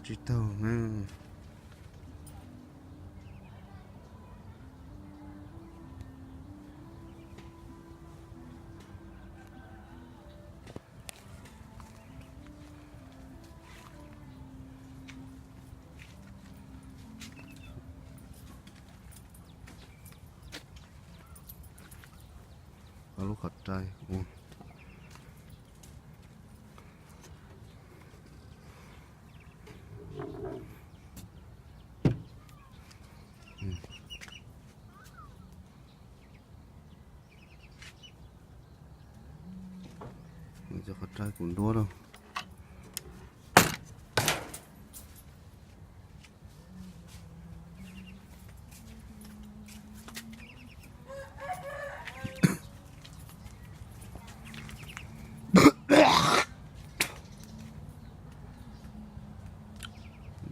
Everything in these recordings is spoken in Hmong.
Tsis taug na. Lub qhov rai ua. Cov qhov rai kuv nruab lawm.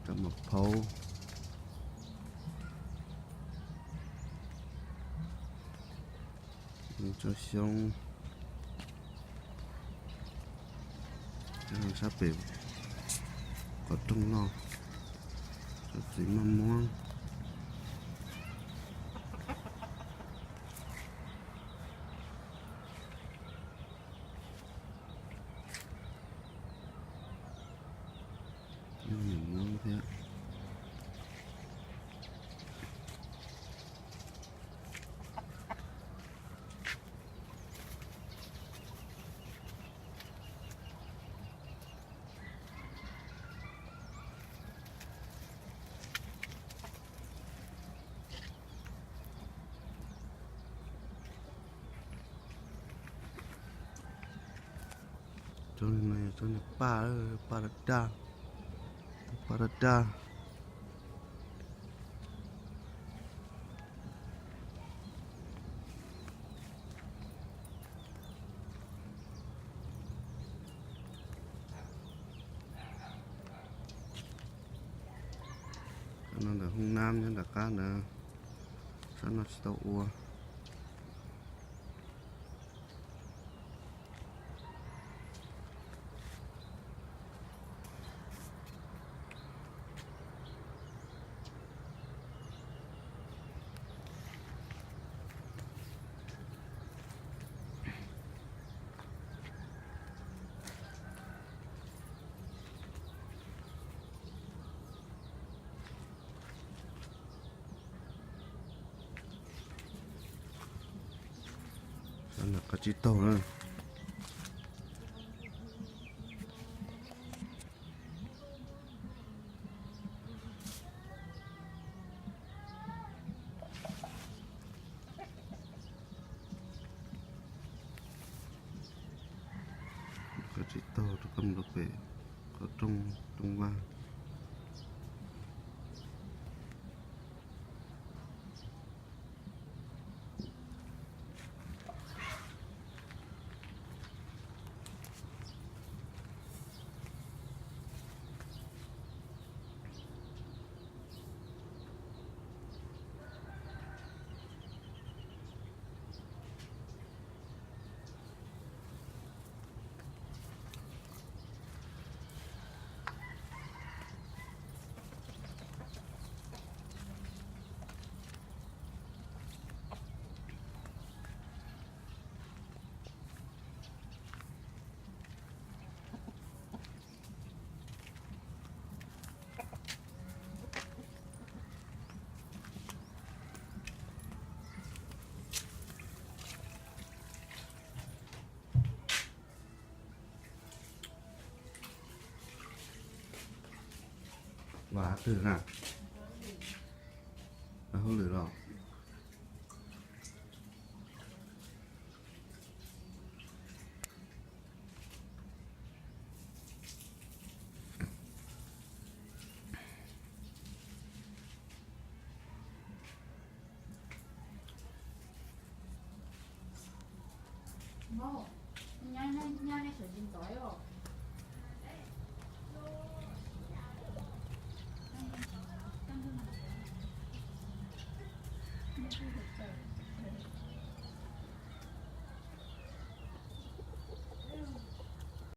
Rab maj phaub, tso xyoob, sab pem qhov rooj no, txiv maj muab. Niam muab thiab. Tsob no yog tsob niag paj, paj daj daj, paj daj daj. Cov no ntawm hoob nab nyob nram qab ntawd, sab no tsis tau ua. Sab no qab tsib taug na. Qab tsib taug rov qab mus rau pem qhov rooj, rooj vag. Vam twg na? Hauj lwm los?